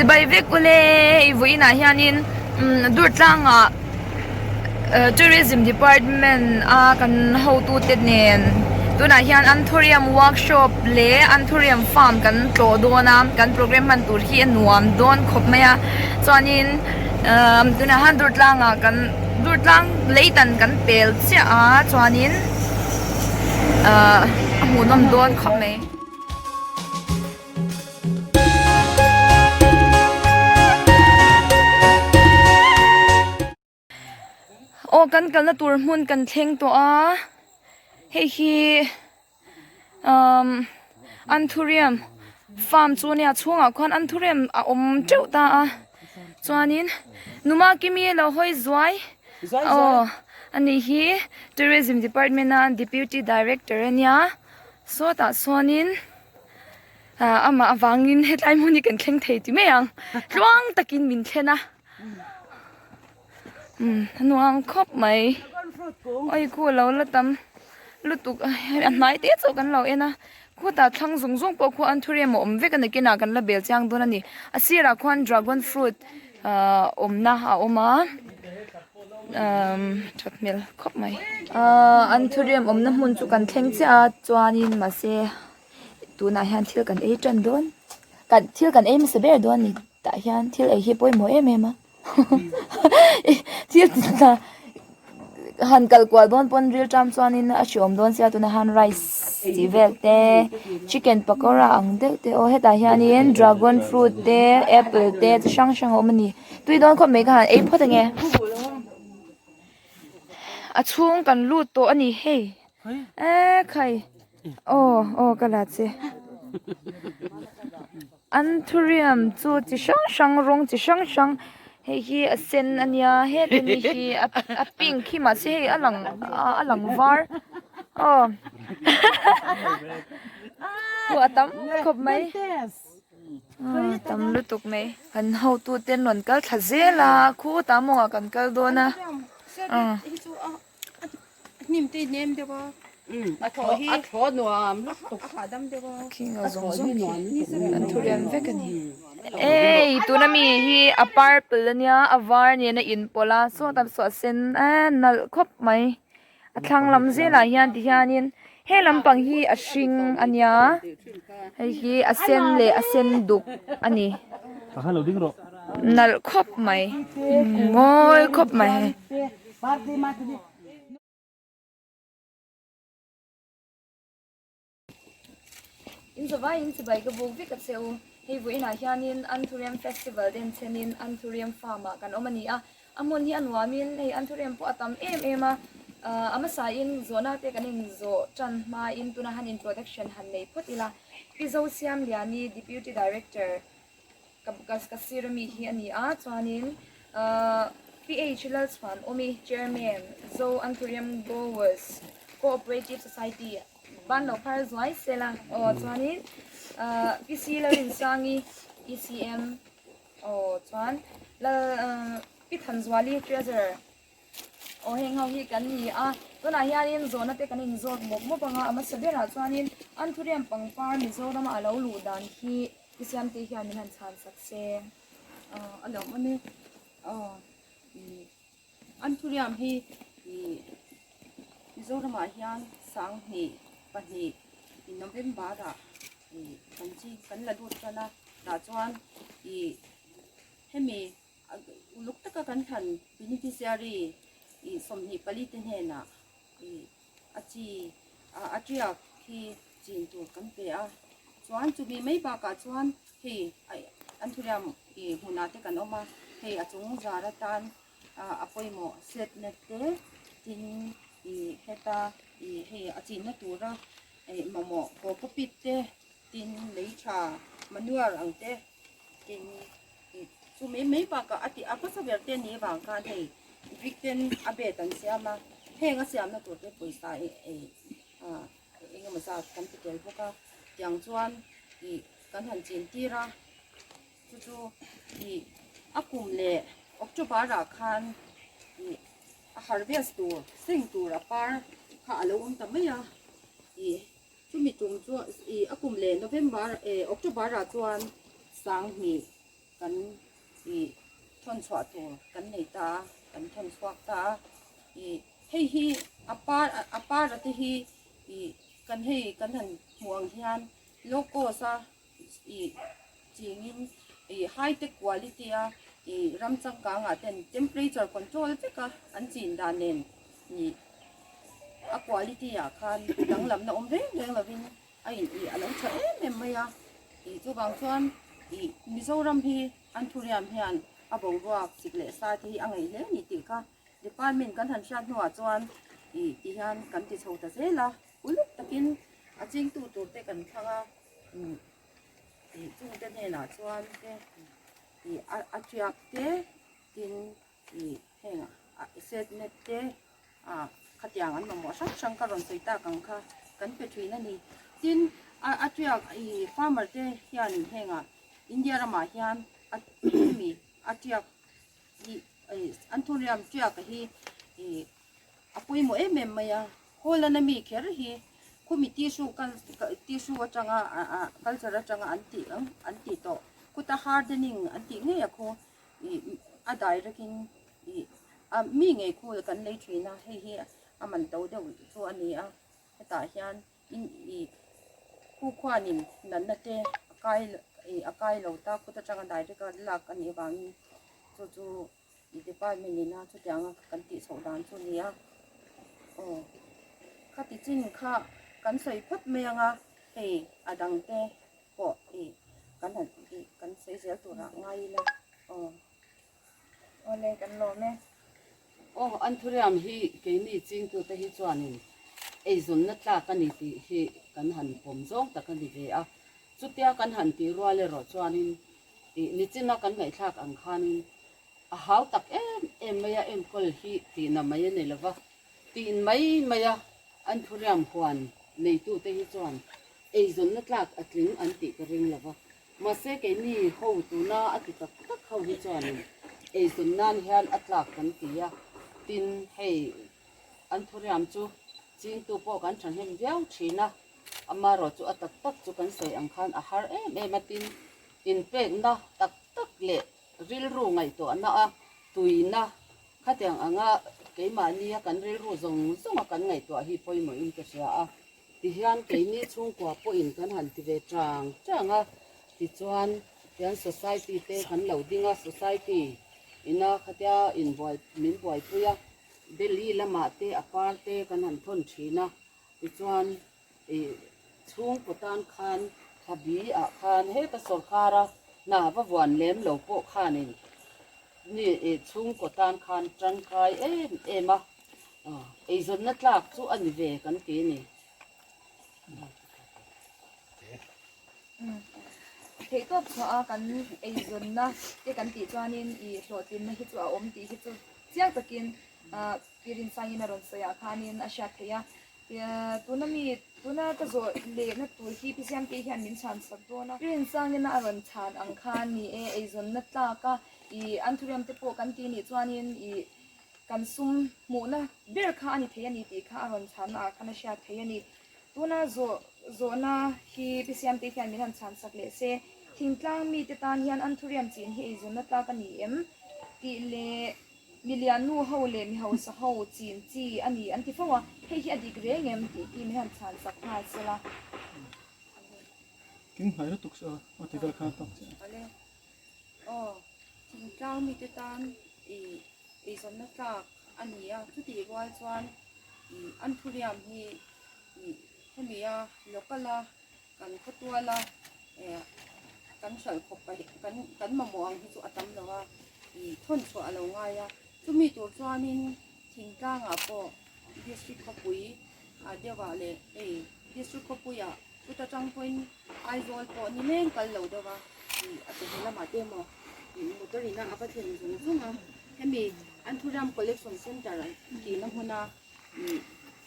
Chibai vek ule i vawiinah hianin Durtlangah Tourism Department a kan hotute nen tunah hian Anthurium workshop leh Anthurium farm kan tlawh dawn a, kan programme hman tur hi a nuam dawn khawp mai a, chuanin tunah hian Durtlangah kan Durtlang leitan kan pel chiah a chuanin a hmuhnawm dawn khawp mai. Aw kan kalna tur hmun kan thleng tawh a hei hi umm anthurium farm chu a nia chhungah khuan anthurium a awm teuh ta a chuanin numa kimi lo hawi zuai aw ani hi tourism department a deputy director a nia sawtah sawn ah amah avangin hetlai hmun hi kan thleng thei ti mai ang tluang takin min thlen a umm a nuam khawp mai awi khu a lo la tam lutuk a hnai te chauh kan lo en a khutah thlang zawng zawng pawh khu anthurium a awm vek a nakinah kan la bel chiang dawn a ni a sirah khuan dragon fruit ahh awmna a awm a umm that hmel khawp mai ahh anthurium awmna hmun chu kan thleng chiah a chuanin mahse tunah hian thil kan ei tan dawn kan thil kan ei hmasa ber dawn a ni tah hian thil ei hi pawimawh em em a thil han kal kual dawn pawn ril ṭam chuanin a hreawm dawn sia tunah hian rice tih vel te chicken pakora ang deuh te aw hetah hianin dragon fruit te apple te chi hrang hrang a awm a ni tui dawn khawp mai ka han ei phawt ange a chhung kan lut tawh a ni hei ekhai aw aw ka la che. Anthurium chu chi hrang hrang rawng chi hrang hrang hei hi a sen a nia heti mi hi a pink hi mahse hei a lang a lang var aw a tam khawp mai a tam lutuk mai kan hotu te an rawn kal thla zel a khutah mawngah kan kal dawn a. Hnim te hnem deuh a. A thaw hi a thaw nuam lutuk a hahdam deuh a. Khing a zawng zawng khi an thu lian vek a ni. Ei tuna mi hi a purple ania a var nen a inpawlh a sawtah saw a sen a nalh khawp mai a thlang lam zelah hian ti hianin he lampang hi a hring ania hei hi a sen leh a sen duk a ni nalh khawp mai mawi khawp mai hei. In zavai in chibai ka buk vek a che u. Hei vawiinah hianin Anthurium Festival den chenin Anthurium Farm ah kan awm a ni a. A hmun hi a nuamin hei Anthurium pawh a tam em em a. Ahh a hmasain zawhna te kan inzawh tan hmain tuna han introduction han nei phawt ila. Pi Zosiamliani Deputy Director Ka ka sir ami hi a ni a chuanin ahh PH Lalchhuanawmi Chairman Zo Anthurium Growers Cooperative Society ban lo phar zuai sela aw chuanin ahh PC Larinsangi ECM aw chuan Lal ahh Pi Thanzuali Treasurer Aw heng ho hi kan ni a, tunah hianin zawhna te kan inzawt mawp mawp ang a, a hmasa berah chuanin Anthurium pangpar Mizorama a lo luh dan hi i siamte hian min han chhan sak se. Aw a lawm awm e, aw Anthurium hi Mizoramah hian sanghnih pahnih November ah kan chi kan la lut tan a, tah chuan ih hemi Uluk taka kan thlan beneficiary ih 24 te hnenah ih a chi a tiak hi chin tur kan pe a, chuan chumi mai bakah chuan hei anthurium ih hmunah te kan awm a, hei a chung zar atan a pawimawh set net te tin ih heta ih hei a chinna tura ih mamawh cocopeat te tin lei tha manure ang te tin. Chu mai mai bakah a tih a hmasa ber te ni avang khan hei brick ten a bed an siam a, heng a siamna tur te pawisa ih ah eng emaw zat kan ti tel bawk a, tiang chuan ih kan han chin tir a, chu chu ih a kum leh October ah khan ih a harvest tur seng tur a par kha a lo awm ta mai a ih. Chumi tum chu ih a kum leh November eh October ah chuan 2000. kan ih thawn chhuah tur kan nei ta a, kan thawn chhuak ta a. Ih hei hi a par a para te hi ih kan hei kan han hmuh ang hian low cost a ih chingin ih high tech quality a ih ram changkangah ten temperature control vek a an chin dan nen ih a quality ah khan danglamna awm reng reng lovin a in ih a lo tha em em mai a ih chuvang chuan ih Mizoram hi an thuriam hian a boruak chik leh sa te hi a ngaih hle a ni tih kha department kan han hriat hnuah chuan ih ti hian kan ti chho ta zel a uluk takin a chingtu tur te kan thlang a umm ih chungte hnenah chuan te ih a a tiak te tin ih heng a set net te ah khatiang an mamawh hrang hrang ka rawn sawi tak ang kha kan pe thin a ni tin a a tiak ih farmer te hian hengah India ramah hian a mi a tiak ih an thuriam tiak hi ih a pawimawh em em mai a Holland a mi kher hi khumi tissue tissue atanga culture atanga an tih ang an tih tawh khuta hardening an tih ngei a khu ih a direct in ih a mi ngei khu kan lei thin a hei hi a man to deuh chu a ni a hetah hian in ih khu khuanin natna te a kai ih a kai lo ta kut atanga direct a lak a nih avangin chu chu ih department ina chutianga kan tih chhoh dan chu a ni a aw khati chin kha kan sawi phawt mai ang a hei a dang te pawh ih kan han ih kan sawi zel turah ngai ila aw. Awle kan lawm e. Aw Anthurium hi keini chingtute hi chuanin eizawnna tlak a ni tih hi kan han pawm zawng tak a ni ve a. Chutia kan han tih rual erawh chuanin ih nichina kan ngaihthlak ang khanin a hau tak em em mai a enkawl hi tihna mai a ni lova. Tih mai mai a Anthurium huan neitute hi chuan eizawnna tlak a tling an tih ka ring lova. Mahse keini ho tuna a ti tak tak ho hi chuanin eizawn nan hian a tlak kan ti a, tin hei an thuriam chu chingtu pawh kan thahnem viau thin a, amaherawh chu a tak tak chu kan sawi ang khan a har em em a, tin inpekna tak tak leh rilru ngaihtuahna a tuina khatiang anga keimahnia kan rilru zawng zawnga kan ngaihtuah hi pawimawhin ka hria a. Tihian keini chhungkua pawhin kan han ti ve chang chang a, tichuan tian society te kan lo ding a, society ina khatia inbuai min buaipui a, Delhi lamah te a par te kan han thawn thin a, tichuan ih chhungkaw tan khan thlabi ah khan heta sawrkara hna va vuan lem lo pawh khanin ni ih chhungkaw tan khan tangkai em em a. Eizawnna tlak chu a ni ve kan ti a ni. Theihtawp chhuah a kan eizawnna te kan tih chuanin i hlawhtlinna hi chu a awm tih hi chu chiang takin Pi Rinsangin a rawn sawi ah khanin a hriat theih a. Tuna mi tuna ka zawh lehna tur hi Pi Siamtei hian min chhan sak dawn a. Pi Rinsangin a rawn chhan ang khan ni e eizawnna tlak a i anthurium te pawh kan ti nih chuanin i Kan sum hmuhna ber kha a ni thei a ni tih kha a rawn chhanna ah khan a hriat thei a ni. Tuna zawh zawhna hi Pi Siamtei hian min han chhan sak leh se, thingtlang mite tan hian anthurium chin hi eizawnna tlak a ni em? tih leh milian nu ho leh mi hausa ho chin chi a ni an ti fo a, hei hi a dik reng em tih hi min han chhan sak nghal se la. King hnai lutuk se a ti vel khan a tawk chiah. Awle. Aw, thingtlang mite tan i eizawnna tlak a ni a, chutih rual chuan ih an thuriam hi ih hemi a local a kan khawtual a eh kan hralh khawp pahnih kan kan mamawh ang hi chu a tam lo a ih thawn chhuah a lo ngai a, chumi tur chuanin thingtlangah pawh district khawpui ah deuh ah leh hei district khawpui ah Chuta tang pawhin Aizawl pawh ni leng kal lo deuh a, ih a chawhnu lamah te emaw ih motor in a va thlen zung zung a, hemi Anthurium Collection Centre tihna hmuna ih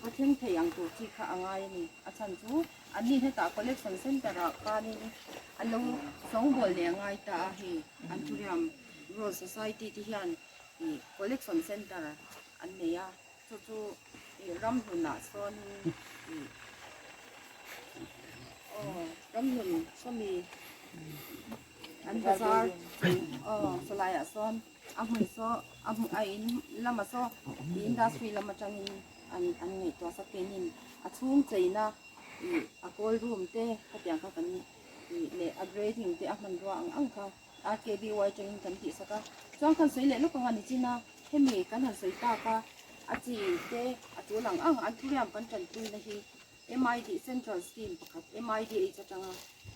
va thleng thei ang tur chi kha a ngai a ni. A chhan chu anni hetah Collection Centre ah khanin an lo sawngbawl leh a ngai ta a, hei Anthurium Rose Society te hian ih Collection Centre an nei a. Chu chu ih ramhlunah sawnin ih aw ramhlun sawmi Kan bazar aw sawlaiah sawn a hmun saw a hmun a in lamah saw industry lam atangin an an ngaihtuah sak keinin a chhung cheina ih a cold room te khatiang kha kan ih leh a grading te a hmanrua ang ang kha R_K_B_Y atangin kan tih sak a chuan kan sawi leh lawk ang a ni chin a hemi kan han sawi tak a a chi te a tul ang ang an thuriam kan tanpuina hi M_I_D central scheme pakhat M_I_D_H atanga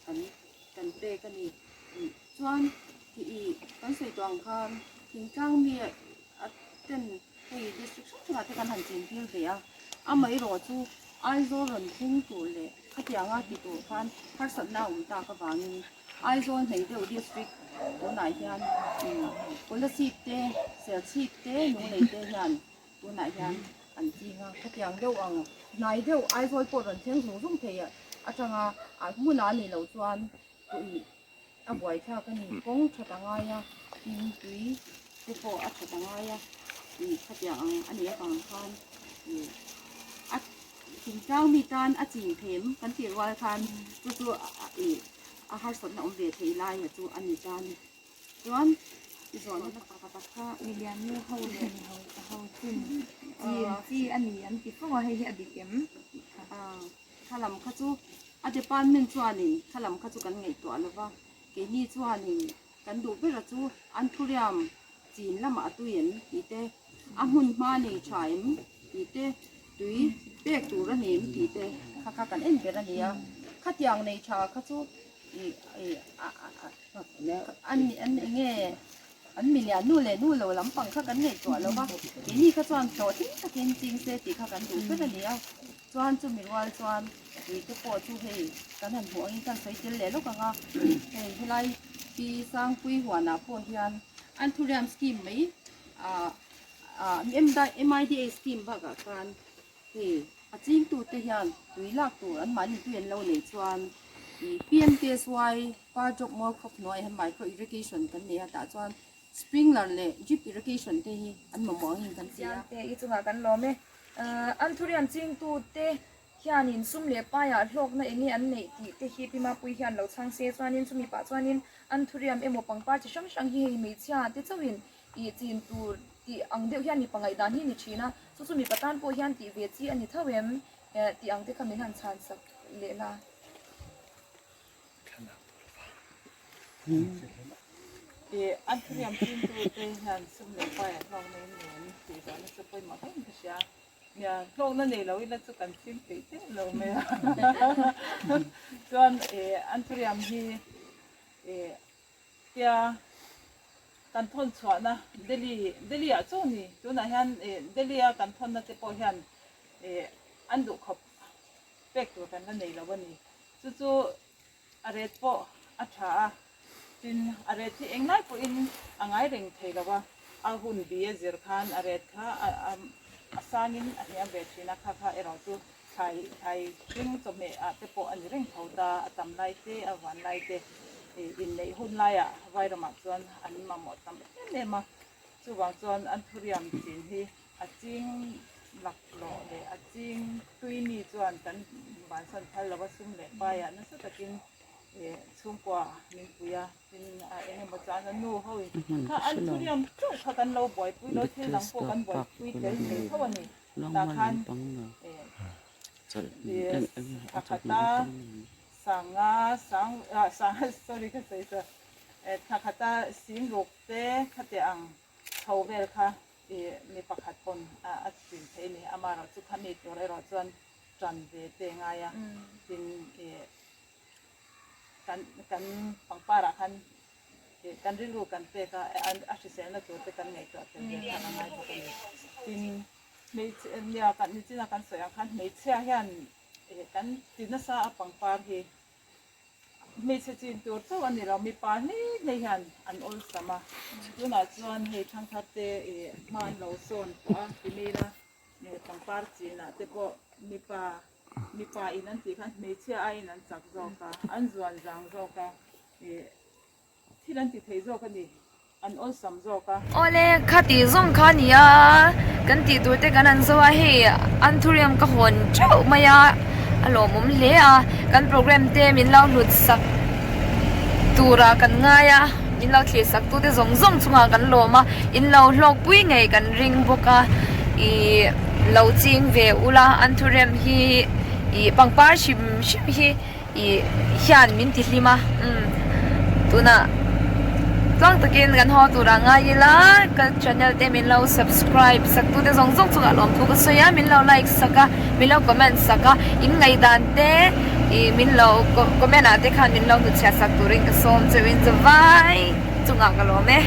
kan kan pek a ni chuan ih kan sawi tawh ang khan thingtlang mi a ten hei district hrang hrangah te kan han chin tir ve a amaherawh chu Aizawl rawn thleng tur leh khatianga ti tur khan harsatna a awm tak avangin Aizawl hnei deuh district tunah hian Kolasib te Serchhip te Lunglei te hian tunah hian an ching a khatiang deuh ang hnai deuh Aizawl pawh rawn thleng zung zung thei atanga a hmunah a nih loh chuan ih a buaithlak a ni kawng that a ngai a tin tui te pawh a that a ngai a ih khatiang ang a nih avang khan ih a thingtlang mi tan a chin them kan tih rual khan chu chu ih a harsatna awm ve thei lai chu a ni ta a ni. Chuan i zawhna pakhat kha milian nu ho leh mi ho ho chin chin chi a ni an ti fo a, hei hi a dik em tih kha. Kha lam kha chu a department chuanin kha lam kha chu kan ngaihtuah lo va, keini chuanin kan duh bera chu anthurium chin lamah a tui em tih te, a hmun hma nei tha em tih te, tui pek tur a ni em tih te kha kha kan en ber a ni a, khatiang nei tha kha chu ih ih a a. An an eng nge an milian nu leh nu lo lampang kha kan ngaihtuah lo va, keini kha chuan hlawhtling takin ching se tih kha kan duh ber a ni a, chuan chumi rual chuan ui te pawh chu hei kan han hmuh angin kan sawi tel leh lawk ang a, hei helai hi Sangpui huanah pawh hian Anthurium scheme mai ah ah MIDA scheme bakah khan Hei a chingtute hian tui lak tur an mahni tui an lo nei chuan ih PMKSY par job mual khawp hnuai hian micro irrigation kan nei a tah chuan sprinkler leh drip irrigation te hi an mamawh angin kan ti a. Siamte i chungah kan lawm e. Anthurium chingtute hianin sum leh paiah hlawkna eng nge an neih tih te hi Pi Mapui hian lo chhang se chuanin chumi pah chuanin Anthurium emaw pangpar chi hrang hrang hi hei hmeichhia te chauhin Ih chin tur tih ang deuh hian mipa ngaihdan hi ni thin a, chu chu mipa tan pawh hian tih ve chi a ni tho em tih ang te kha min han chhan sak leh la. Ih an thuriam chin tu te hian sum leh pai an hlawk nei em tih zawhna chu pawimawh hle in ka hria. Nia hlawkna nei lo ila chu kan ching peih teh lo mai a. Chuan ih an thuriam hi ih Tia kan thawn chhuahna Delhi Delhi ah chu ni tunah hian ih Delhi a kan thawnna te pawh hian ih an duh khawp pek tur kan la nei lo a ni. Chu chu a ret pawh a tha a, tin a ret hi englai pawhin a ngai reng thei lo a, a hun bi a zir khan a ret kha a a a sangin a hniam ve thin a, kha kha erawh chu thlai thlai hring chawhmeh ah te pawh a ni reng tho ta, a tam lai te a van lai te. Inneih hun laiah Vairamah chuan an mamawh tam em em a, chuvang chuan an thuriam chin hi a ching laklawh leh a ching tui mi chuan kan vansan phal lo a, sum leh paiah nasa takin chhungkua min pui a, tin a eng emaw chuan a nu ho in kha an thuriam chauh kha kan lo buaipui lo, thil dang pawh kan buaipui tel thei tho a ni, tah khan thla khata Sanga sang ah sanga sorry ka sawi sawi eh thla khata sing ruk te khati ang chho vel kha ih mi pakhat pawn a a chin theih a ni amaherawh chu khami tur erawh chuan tan ve te ngai a tin ih kan kan pangpar ah khan ih kan rilru kan pek a a hriselna tur te kan ngaihtuah tel ve kha a ngai bawk a ni tin hmeichhe nia kan nichina kan sawi ang khan hmeichhia hian Eh kan ti nasa a pangpar hi hmeichhe chin tur chauh a ni lo, mipa hlei hlei hian an awlsam a, tunah chuan hei thangthar te ih hma an lo sawn tawh a ti mai ila eh pangpar chinah te pawh mipa mipa in an tih khan hmeichhia aiin an chak zawk a, an zuan zang zawk a ih. Thil an ti thei zawk a ni, an awlsam zawk a. Awle, kha tih zawng kha a ni a, kan tih tur te kan han zo a, hei anthurium ka hawn teuh mai a, a lawmawm hle a, kan program te min lo hlut sak turah kan ngai a, min lo thlir sak tute zawng zawng chungah kan lawm a, in lo hlawkpui ngei kan ring bawk a, ih lo ching ve ula anthurium hi ih pangpar hrim hrim hi ih hian min ti hlim a umm tunah tluang takin kan haw turah ngai ila ka channel te min lo subscribe sak tute zawng zawng chungah lawmthu ka sawi a min lo like sak a min lo comment sak a in ngaihdan te ih min lo comment ah te khan min lo hnutchhiah sak turin ka sawm cheu in zavai chungah ka lawm e.